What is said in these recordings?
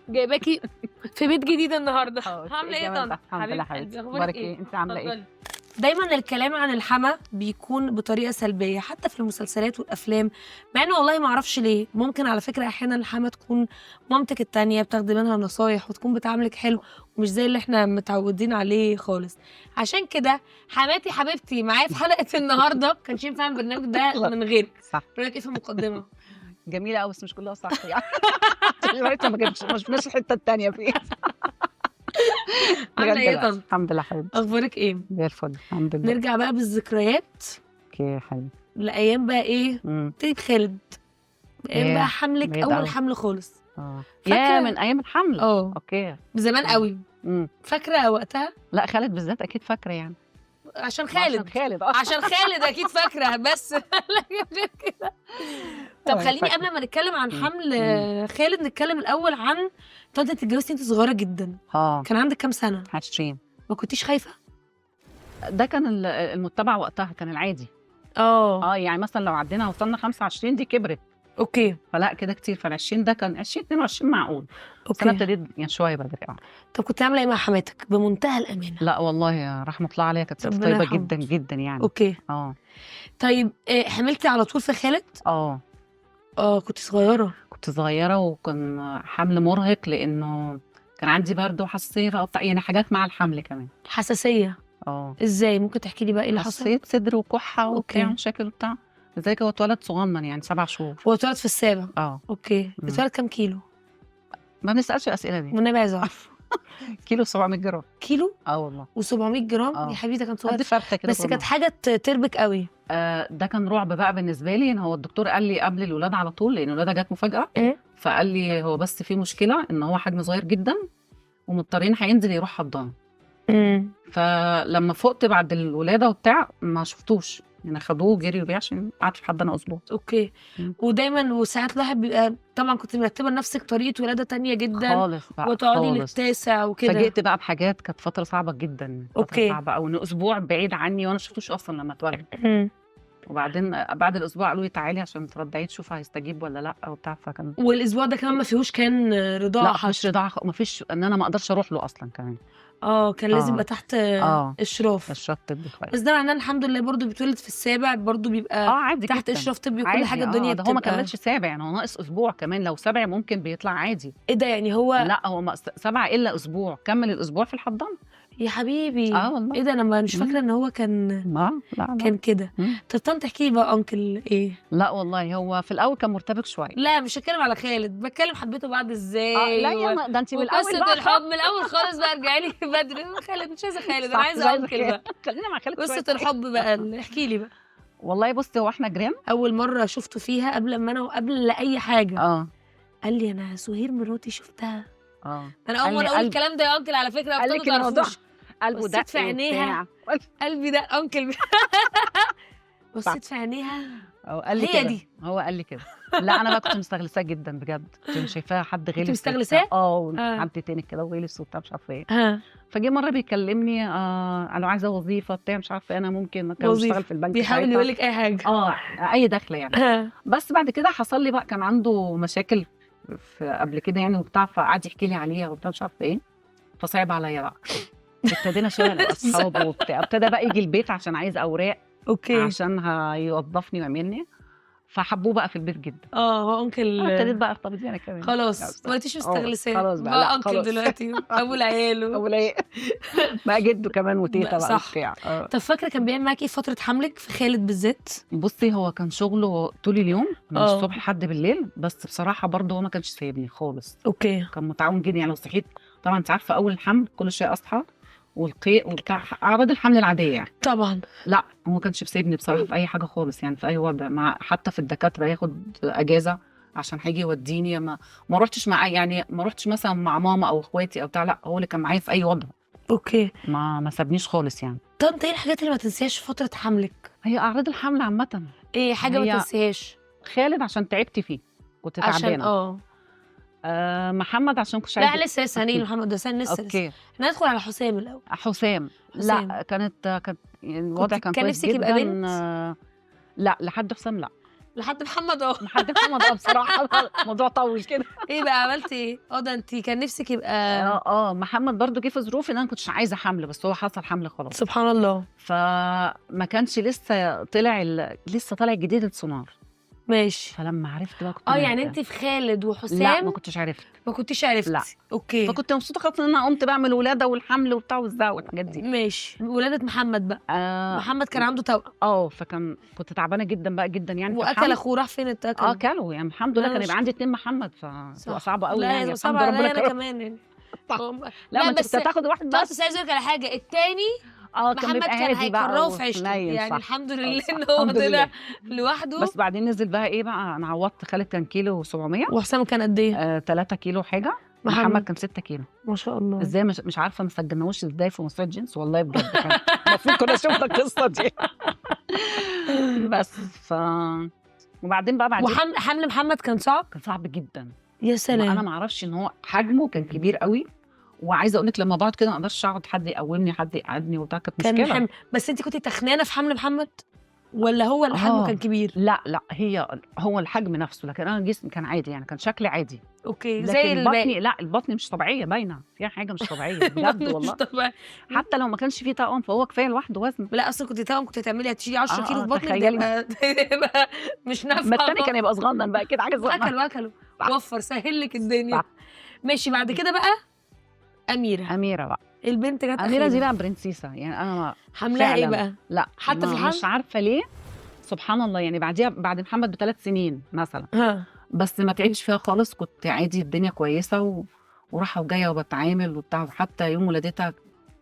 جايباكي في بيت جديد النهارده. اه، عامله ايه يا الجمال ده؟ طنط؟ الحمد لله حبيبه حبيبتي، قلبي، اخبارك اخبارك ايه؟ ايه؟ انت عامله ايه؟ اتفضلي. دايما الكلام عن الحما بيكون بطريقة سلبية حتى في المسلسلات والافلام، مع انه والله ما اعرفش ليه. ممكن على فكرة احيانا الحما تكون مامتك التانية، بتاخدي منها نصايح وتكون بتعاملك حلو ومش زي اللي احنا متعودين عليه خالص. عشان كده حماتي حبيبتي معايا في حلقة النهارده، ما كانش ينفع البرنامج ده من غيرك. صح. رايك ايه في المقدمة؟ جميلة قوي بس مش كلها صح يعني. عشان ما جبتش، ما شفناش الحتة الثانية فيه. عامله ايه يا بجد لا. طنط؟ الحمد لله حبيبتي، اخبارك ايه؟ زي الفل الحمد لله. نرجع بقى بالذكريات okay يا حبيبتي. لايام بقى ايه؟ ابتدي بخالد، ايام ياه، بقى حملك، بعيد اول أوي. حمل خالص. اه فاكرة؟ يا من ايام الحمل. اه okay. زمان قوي. فاكره وقتها؟ لا خالد بالذات اكيد فاكره يعني. عشان عشان خالد. خالد اه. عشان خالد اكيد فاكره بس لكن غير كده. طب خليني فاكرة. قبل ما نتكلم عن حمل خالد نتكلم الاول عن طنط. انت اتجوزتي انت صغيرة جدا. اه. كان عندك كام سنة؟ 20. ما كنتيش خايفة؟ ده كان المتبع وقتها، كان العادي. اه. اه يعني مثلا لو عدينا وصلنا 25 دي كبرت. okay. فلا كده كتير، فال 20 ده كان 20 22 معقول. بس انا okay. ابتديت يعني شوية بدري اه. طب كنت عامله ايه مع حماتك بمنتهى الامانة؟ لا والله يا رحمه الله عليها، كانت ست ربنا طيبة يرحمها. جدا جدا يعني. okay. اه. طيب حملتي على طول في خالد؟ اه. اه كنت صغيرة. كنت صغيرة وكان حمل مرهق لانه كان عندي برد وحساسيه وبتاع، يعني حاجات مع الحمل كمان. حساسية؟ اه. ازاي؟ ممكن تحكي لي بقى ايه اللي حصل؟ حساسية صدر وكحه وبتاع okay. مشاكل وبتاع. لذلك هو اتولد صغنن يعني 7 شهور. هو اتولد في السابع؟ اه. okay. اتولد كام كيلو؟ ما بنسالش الاسئلة دي. والنبي عايزه اعرف. كيلو 700 جرام. كيلو؟ اه والله. و700 جرام؟ اه. يا حبيبي ده كان صغير. قد فرخة كده بس كانت صغننة. حاجة تربك قوي. ده كان رعب بقى بالنسبة لي، ان هو الدكتور قال لي قبل الولادة على طول، لان الولادة جت مفاجاة. ايه؟ فقال لي هو بس في مشكلة ان هو حجم صغير جدا ومضطرين هينزل يروح حضانة. فلما فقت بعد الولادة وبتاع ما شفتوش يعني، خدوه جريوا بيه عشان قعد في الحضانة اسبوع. okay. ودايما وساعات الواحد بيبقى طبعا كنت مرتبه لنفسك طريقه ولاده تانية جدا خالص بقى. وتقعدي خالص. للتاسع وكده. فاجئت بقى بحاجات، كانت فترة صعبة جدا، فترة okay. صعبة قوي، ان اسبوع بعيد عني وانا ما شفتوش اصلا لما اتولد. وبعدين بعد الاسبوع قالوا لي تعالي عشان ترضعيه تشوف هيستجيب ولا لا وبتاع، فكان والاسبوع ده كمان ما فيهوش كان رضاعه؟ لا مش رضاعه، ما فيش، ان انا ما اقدرش اروح له اصلا كمان. اه كان لازم آه. يبقى تحت اشراف. اشراف طبي كويس. بس ده معناه إن الحمد لله برضو بيتولد في السابع برضو بيبقى اه عادي تحت جدا. اشراف طبي وكل عادي، حاجة. الدنيا ده هو ما بتبقى كملش سابع يعني، هو ناقص اسبوع كمان، لو سابع ممكن بيطلع عادي. ايه ده يعني هو؟ لا هو 7 الا اسبوع، كمل الاسبوع في الحضانة. يا حبيبي. اه والله. ايه ده انا مش فاكره ان هو كان ما لا لا. كان كده. طب طنط احكي لي بقى uncle ايه؟ لا والله هو في الاول كان مرتبك شوية. لا مش هتكلم على خالد، بتكلم حبيته بعد ازاي. لا يا ما ده انت من الاول وقصة بقى. الحب من الاول خالص بقى، ارجعي لي بدري. خالد مش عايزه خالد، انا صح، مش عايزه عايزة uncle خالد. بقى. خلينا مع خالد شوية. قصة الحب بقى احكي لي بقى. والله بصي هو احنا جيران. اول مرة شفته فيها قبل ما انا وقبل اي حاجة. قال لي انا سهير مراتي شفتها. انا اول قال مرة لي اقول قلب. الكلام ده يا uncle على فكرة، قال أبطال لك ما الموضوع تعرفوش. قلبه بصيت دق في عينيها. وبتاع. قلبي ده uncle. بصيت في عينيها. هو قال لي هي كده. دي. هو قال لي كده. لا انا بقى كنت مستغلساه جدا بجد، كنت مش شايفاها حد غلس. مستغلساه؟ اه حد تاني كده وغلس وبتاع مش عارفه ايه. فجه مرة بيكلمني انا عايزه وظيفة بتاع مش عارفه انا ممكن كان وظيفة. بيشتغل في البنك بيحاول ساعتها. يقول لك اي حاجة. اي دخل يعني. بس بعد كده حصل لي بقى، كان عنده مشاكل في قبل كده يعني وبتاع، فقعد يحكي لي عليها وبتاع مش عارفه ايه، فصعب عليا بقى. ابتدينا شوية نبقى اصحاب وبتاع، ابتدى بقى يجي البيت عشان عايز اوراق. okay. عشان هيوظفني ويعملني، فحبوه بقى في البيت جدا. هو uncle. انا ابتديت بقى ارتبط بيه انا كمان. خلاص ما بقيتيش مستغلساه. خلاص بقى، بقى لا، uncle خلاص. دلوقتي ابو العيال ابو العيال بقى، جده كمان وتيتا بقى صح. وبتاع. طب فاكره كان بيعمل معاكي ايه في فترة حملك في خالد بالذات؟ بصي هو كان شغله طول اليوم من الصبح لحد بالليل، بس بصراحة برضه هو ما كانش سايبني خالص. okay. كان متعاون جدا يعني. لو صحيت طبعا انت عارفه اول الحمل كل شوية اصحى والقيء وبتاع، اعراض الحمل العادية يعني. طبعا. لا هو ما كانش بيسيبني بصراحة في اي حاجة خالص يعني، في اي وضع، مع حتى في الدكاترة ياخد اجازه عشان هيجي يوديني. ما روحتش مع يعني، ما روحتش مثلا مع ماما او اخواتي او بتاع، لا هو اللي كان معايا في اي وضع. okay. ما سابنيش خالص يعني. طب ايه الحاجات اللي ما تنسيهاش في فترة حملك؟ هي اعراض الحمل عامة. ايه حاجة ما هي تنسيهاش؟ خالد عشان تعبت فيه، كنت عشان تعبانة. محمد عشان كنتش لا عايزه. لسه لسه هنيجي لمحمد ده لسه لسه. okay. احنا هندخل على حسام الاول. حسام. حسام. لا كانت يعني الوضع كان كان كويس نفسك يبقى جداً. بنت؟ لا لحد حسام لا. لحد محمد. لحد محمد بصراحة الموضوع طول كده. ايه بقى عملتي ايه؟ ده انت كان نفسك يبقى محمد برضو جه في ظروف ان انا ما كنتش عايزه حمل، بس هو حصل حمل خلاص. سبحان الله. فما كانش لسه طلع لسه طالع جديد السونار. ماشي. فلما عرفت بقى كنت يعني انت في خالد وحسام؟ لا ما كنتش عرفت. ما كنتيش عرفت. لا. okay. فكنت مبسوطة خالص ان انا قمت بعمل ولاده والحمل وبتاع والزعق والحاجات دي. ماشي. ولاده محمد بقى. محمد كان عنده توأم. فكان كنت تعبانة جدا بقى جدا يعني. واكل اخوه راح فين اتاكل؟ كلوا يعني الحمد لله. كان يبقى عندي 2 محمد، فتبقى صعبة قوي يعني. لا صعبة عليا انا كمان يعني. لا ما انت بتاخد واحد بس. بس عايزه اقول لك على حاجة، الثاني محمد كان هيكرهه في عيشته يعني. الحمد لله ان هو طلع لوحده. بس بعدين نزل بقى ايه بقى، انا عوضت خالد كان كيلو 700، وحسام كان قد ايه؟ 3 كيلو حاجة. محمد كان 6 كيلو. ما شاء الله. ازاي مش عارفه ما سجلناهوش ازاي في مصرية جينز والله بجد. كان المفروض كنا شفنا القصة دي. بس وبعدين بقى بعدين وحمل محمد كان صعب؟ كان صعب جدا. يا سلام. انا ما اعرفش ان هو حجمه كان كبير قوي، وعايزه اقول لك لما بقعد كده ما اقدرش اقعد، حد يقومني حد يقعدني وبتاع، كانت مشكلة. كان بس انت كنت تخنانه في حمل محمد ولا هو الحجم كان كبير؟ لا لا، هو الحجم نفسه، لكن انا جسمي كان عادي يعني، كان شكلي عادي. okay. زي البطن، لا البطن مش طبيعية، باينة فيها حاجة مش طبيعية بجد والله. حتى لو ما كانش فيه توأم فهو كفاية لوحده وزن. لا اصلا كنت توأم كنت هتعملي هتشيلي 10 كيلو في بطنك، ده مش نافعة. ما الثاني كان يبقى صغنن بقى كده، حاجة صغننه. اكلوا اكلوا وفر سهل لك الدنيا. ماشي. بعد كده بقى أميرة بقى البنت جت. أميرة دي بقى برنسيسة يعني. أنا حملها إيه بقى؟ لا حتى في الحمل مش عارفة ليه، سبحان الله يعني. بعديها بعد محمد ب3 سنين مثلا. بس ما تعبش فيها خالص، كنت عادي الدنيا كويسة وراحة وجاية وبتعامل وبتاع. حتى يوم ولادتها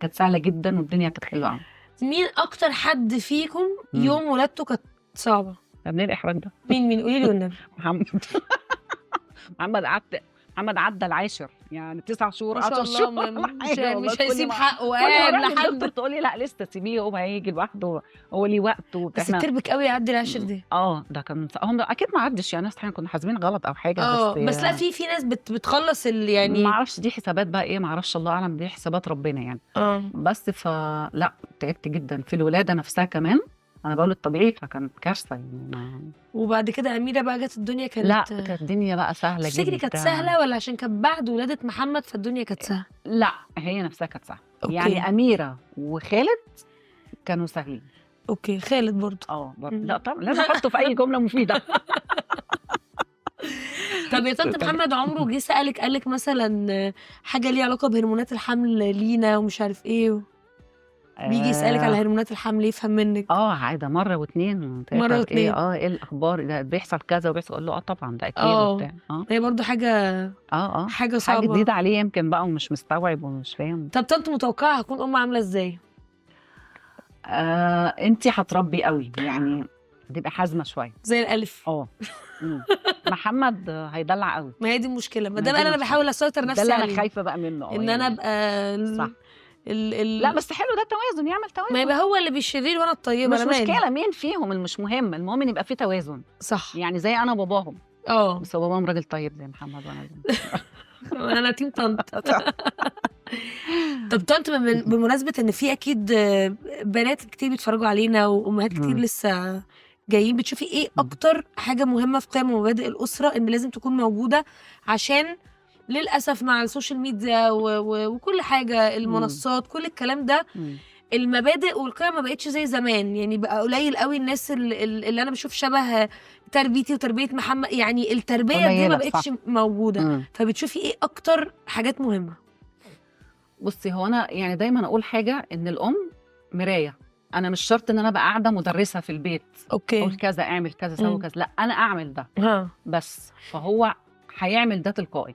كانت سهلة جدا والدنيا كانت حلوة. مين أكتر حد فيكم يوم ولادته كانت صعبة؟ طب ليه الإحراج ده؟ مين قولي لي والنبي. محمد. محمد عدى العاشر يعني 9 شهور 10 شهور. مش هيسيب حقه قاعد لحد تقولي لا لسه سيبيه هو هيجي لوحده، هو ليه وقته. بس تربك قوي يعدي العاشر دي. ده كان هم اكيد ما عدش يعني، احنا كنا حاسبين غلط او حاجة. بس لا في ناس بتخلص يعني ما اعرفش دي حسابات بقى ايه، ما اعرفش، الله اعلم، دي حسابات ربنا يعني. بس فلا تعبت جدا في الولادة نفسها كمان. انا بقول الطبيعي فكانت كارثة يعني. وبعد كده اميره بقى جت الدنيا كانت، لا كانت الدنيا بقى سهلة جدا. تفتكري كانت سهلة ولا عشان كانت بعد ولاده محمد فالدنيا كانت سهلة؟ لا هي نفسها كانت سهلة. okay. يعني اميره وخالد كانوا سهلين. okay. خالد برضه برضه. لا طبعا لازم احطه في اي جملة مفيدة. طب يا طنط، محمد عمره جه سالك قال لك مثلا حاجة ليها علاقة بهرمونات الحمل لينا ومش عارف ايه؟ بيجي يسألك على هرمونات الحمل يفهم منك؟ عادة مرة واثنين. مرة واثنين. ايه الأخبار، ده بيحصل كذا وبيحصل، أقول له طبعا ده أكيد وبتاع. هي برضه حاجة حاجة صعبة، حاجة جديدة عليه يمكن بقى، ومش مستوعب ومش فاهم. طب طنط متوقعة هكون أم عاملة إزاي؟ أنتي هتربي قوي يعني، هتبقى حازمة شوية زي الألف. محمد هيدلع قوي. ما هي دي المشكلة، ما ده بقى أنا بحاول أسيطر نفسي عليه، ده اللي أنا خايفة بقى منه، إن أنا أبقى صح. لا بس حلو ده توازن، يعمل توازن. ما يبقى هو اللي بالشرير وانا الطيبة. مش مشكلة مين فيهم، مش مهم، المهم ان يبقى في توازن. صح. يعني زي انا وباباهم. بس باباهم راجل طيب زي محمد وانا انا team طنط. طب طنط، بمناسبة ان في اكيد بنات كتير بيتفرجوا علينا وامهات كتير لسه جايين، بتشوفي ايه اكتر حاجة مهمة في قيم ومبادئ الاسرة ان لازم تكون موجودة؟ عشان للأسف مع ال social media وكل حاجة، المنصات، كل الكلام ده، المبادئ والقيم ما بقتش زي زمان يعني. بقى قليل قوي الناس اللي أنا بشوف شبه تربيتي وتربية محمد يعني. التربية دي ما بقتش موجودة. فبتشوفي إيه أكتر حاجات مهمة؟ بصي، هو أنا يعني دايما أقول حاجة، إن الأم مراية. أنا مش شرط إن أنا بقى قاعدة مدرسة في البيت. okay. أقول كذا اعمل كذا سوي كذا، لا أنا أعمل ده بس، فهو هيعمل ده تلقائي.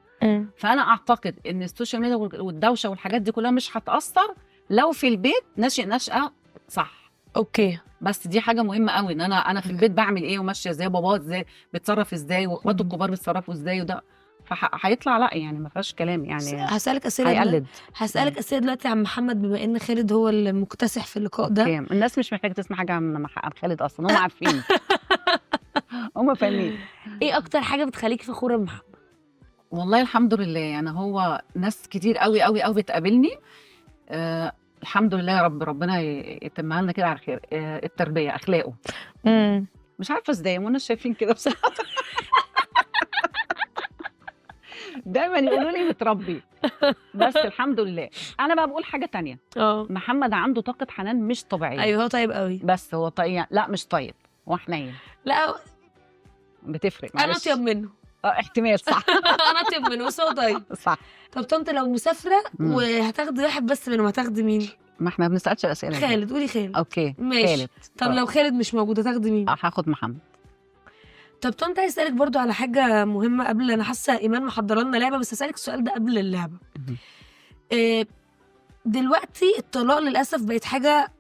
فانا اعتقد ان ال social media والدوشه والحاجات دي كلها مش هتاثر لو في البيت ناشئ نشأة صح. okay. بس دي حاجة مهمة قوي، ان انا في البيت بعمل ايه وماشية ازاي، بابا ازاي بيتصرف ازاي، واخواته الكبار بيتصرفوا ازاي، وده فهيطلع لا يعني ما فيهاش كلام يعني. هسالك اسئلة، هسالك اسئلة دلوقتي عن محمد، بما ان خالد هو المكتسح في اللقاء ده. الناس مش محتاجه تسمع حاجة عن خالد اصلا، هم عارفين. هم فاهمين. ايه اكتر حاجة بتخليك فخورة بمحمد؟ والله الحمد لله يعني، هو ناس كتير قوي قوي قوي بتقابلني. الحمد لله يا رب، ربنا يتمها لنا كده على خير. التربية، اخلاقه. مش عارفه ازاي ما شايفين كده بصراحة. دايما يقولوا لي متربي، بس الحمد لله. انا بقى بقول حاجة تانية، محمد عنده طاقة حنان مش طبيعية. ايوه هو طيب قوي. بس هو طيب، لا مش طيب، هو حنين. لا بتفرق، معلش. انا اطيب منه. احتمال، صح. انا اطيب منه بس هو طيب. صح. طب طنط لو مسافرة وهتاخدي واحد بس منهم هتاخدي مين؟ ما احنا ما بنسالش الاسئلة. خالد، قولي خالد. okay ماشي خالد. طب لو خالد مش موجود هتاخدي مين؟ هاخد محمد. طب طنط عايز اسالك برضو على حاجة مهمة قبل، انا حاسه ايمان محضرة لنا لعبه، بس اسالك السؤال ده قبل اللعبة. دلوقتي الطلاق للاسف بقت حاجة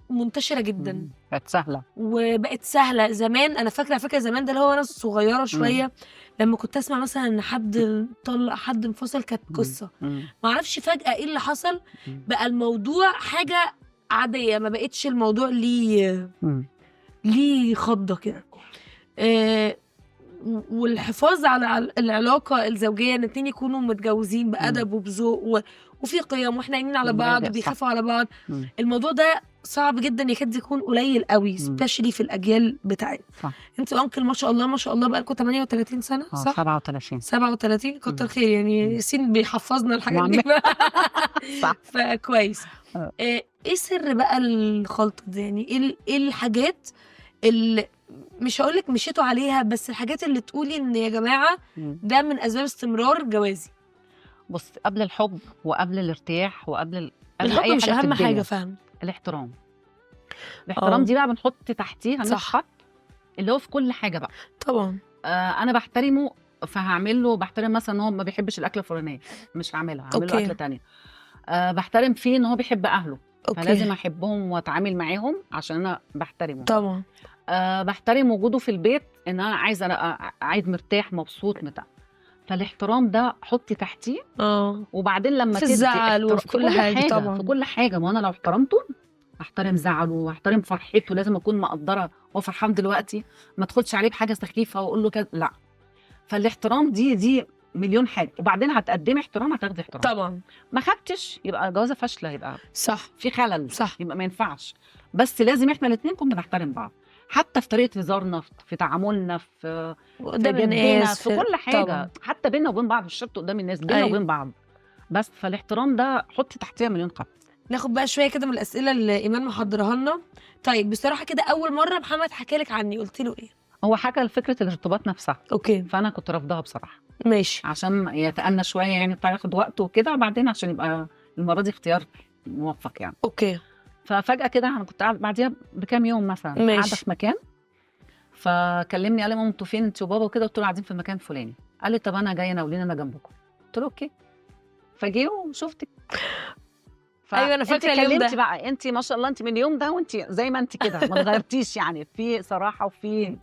منتشرة جدا، بقت سهلة، وبقت سهلة. زمان انا فاكره زمان ده اللي هو انا صغيرة شوية، لما كنت اسمع مثلا ان حد طلق، حد انفصل، كانت قصة. ما اعرفش فجاة ايه اللي حصل، بقى الموضوع حاجة عادية، ما بقتش الموضوع ليه خضه كده. والحفاظ على العلاقة الزوجية، ان اتنين يكونوا متجوزين بادب وبذوق وفي قيم، واحنا قايمين على بعض وبيخافوا على بعض. الموضوع ده صعب جدا، يكاد يكون قليل قوي، specially في الاجيال بتاعتنا. انت uncle ما شاء الله ما شاء الله بقالكم 38 سنة، صح؟ 37. 37، كتر خير يعني، ياسين بيحفظنا الحاجات دي. صح. فكويس. ايه سر بقى الخلطة دي يعني؟ ايه الحاجات اللي مش هقول لك مشيتوا عليها، بس الحاجات اللي تقولي ان يا جماعة ده من اسباب استمرار جوازي؟ بص، قبل الحب وقبل الارتياح وقبل الحب أي مش حاجة اهم حاجة، فاهم؟ الاحترام. الاحترام دي بقى بنحط تحتيها نقطة، اللي هو في كل حاجة بقى. طبعا. انا بحترمه فهعمل له، بحترم مثلا ان هو ما بيحبش الاكلة الفلانية، مش هعملها، هعمل له اكله ثانية. بحترم فيه ان هو بيحب اهله، فلازم احبهم واتعامل معاهم عشان انا بحترمه. طبعا. بحترم وجوده في البيت، ان انا عايزه قاعد مرتاح مبسوط متاع. فالاحترام ده حطي تحتيه. وبعدين لما في الزعل وفي كل حاجة، طبعا في كل حاجة. ما انا لو احترمته احترم زعله واحترم فرحته، لازم اكون مقدره هو فرحان دلوقتي، ما ادخلش عليه بحاجة سخيفة واقول له كذا، لا. فالاحترام دي مليون حاجة. وبعدين هتقدمي احترام هتاخدي احترام. طبعا. ما خدتش يبقى جوازه فاشلة، يبقى صح في خلل، صح، يبقى ما ينفعش. بس لازم احنا الاثنين نكون بنحترم بعض، حتى في طريقه هزارنا، في تعاملنا، في قدام الناس، في كل حاجة. طبعا. حتى بينا وبين بعض، مش شرط قدام الناس، بينا وبين بعض بس. فالاحترام ده حطي تحتيه مليون خط. ناخد بقى شوية كده من الاسئلة اللي ايمان محضرها لنا. طيب بصراحة كده، اول مرة محمد حكى لك عني قلت له ايه؟ هو حكى لفكرة الارتباط نفسها. okay. فانا كنت رافضاها بصراحة. ماشي. عشان يتأنى شوية يعني، بتاع ياخد وقته وكده، وبعدين عشان يبقى المرة دي اختيار موفق يعني. okay. ففجاه كده انا كنت قاعدة بعديها بكام يوم مثلا، قاعدة في مكان، فكلمني قال لي ماما انتوا فين انت وبابا وكده؟ قلت له قاعدين في المكان الفلاني. قال لي طب انا جاية انا ولينا، انا جنبكم. قلت له okay. فجه وشفتك. ايوه انا فاكره اليوم ده. بقى انت ما شاء الله، انت من اليوم ده وانت زي ما انت كده، ما اتغيرتيش يعني، في صراحة وفي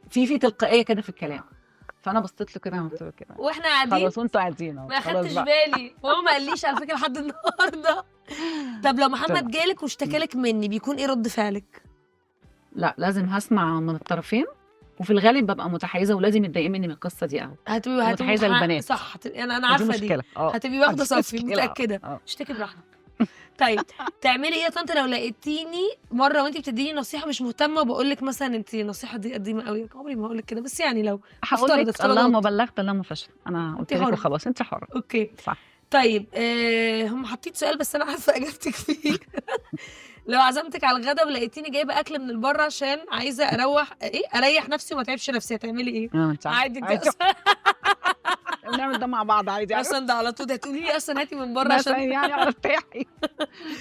في في تلقائية كده في الكلام. فانا بصيت له كده وقلت له كده واحنا قاعدين، خلاص وانتوا قاعدين، ما خدتش بالي، وهو ما قاليش على فكرة لحد النهارده. طب لو محمد جالك واشتكالك مني بيكون ايه رد فعلك؟ لا لازم هسمع من الطرفين، وفي الغالب ببقى متحيزه، ولازم يتضايق مني من القصة دي قوي. هتبقي متحيزه للبنات، صح؟ انا عارفه دي هتبقي واخده صفي، متاكدة. اشتكي براحتك. طيب تعملي ايه يا طنط لو لقيتيني مرة وانت بتديني نصيحة مش مهتمة، وبقول لك مثلا انت النصيحة دي قديمة قوي؟ عمري ما هقول لك كده، بس يعني لو هقول لك اللهم بلغت اللهم فشل، انا قلت لك وخلاص، انت حره. okay صح. طيب هم حاطين سؤال بس انا عارفه اجابتك فيه. لو عزمتك على الغدا ولقيتيني جايبه اكل من بره عشان عايزه اروح ايه اريح نفسي وما تعبش نفسي، هتعملي ايه؟ عادي انت بنعمل ده مع بعض عادي اصلا، ده على طول هتقولي لي اصلا هاتي من بره عشان يعني ارتاحي،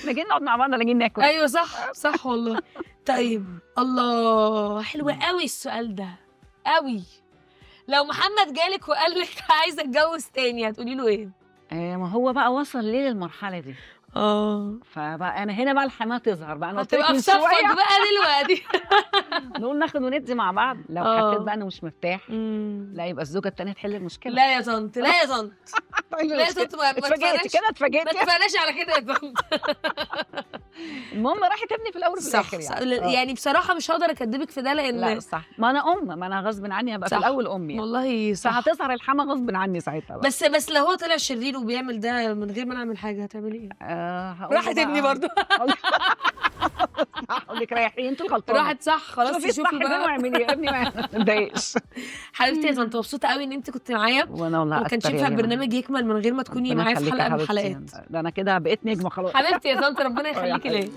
لا جايين نقعد مع بعض لا جايين ناكل. ايوه صح صح والله. طيب الله، حلو قوي السؤال ده قوي. لو محمد جالك وقال لك عايزه اتجوز تاني هتقولي له ايه؟ ما هو بقى وصل ليه للمرحلة دي؟ فبقى انا هنا بقى الحماة تظهر بقى، انا قلت لك هتبقى في صفك بقى دلوقتي. نقول ناخد وندي مع بعض. لو حسيت بقى انه مش مرتاح، لا يبقى الزوجة الثانية تحل المشكلة. لا يا طنط، لا يا طنط، لا يا طنط، ما اتفاجئتي كده، اتفاجئتي، ما اتفقناش على كده يا طنط. المهم راحت ابني في الاول وفي الاخر يعني. يعني بصراحة مش هقدر اكدبك في ده، لان لا صح، ما انا ام، ما انا غصب عني هبقى في الاول امي يعني. والله صح، فهتظهر الحما غصب عني ساعتها بقى. بس لو هو طلع شرير وبيعمل ده من غير ما نعمل حاجة هتعملي ايه؟ راحت ابني برضه. هقول لك ريحيني، انت الغلطانه. راحت صح خلاص، شوفي شوفي الصح فين بقى. واعملي يا ابني، ما تضايقش. حبيبتي يا طنط، مبسوطة قوي ان انت كنت معايا. وانا والله وما كانش أكتر يا ينفع ريما. البرنامج يكمل من غير ما تكوني ربنا معايا في يخليك يا حلقة من حبيبتي. الحلقات. ده انا كده بقيت نجمه خلاص. حبيبتي يا طنط، ربنا يا يخليكي ليا.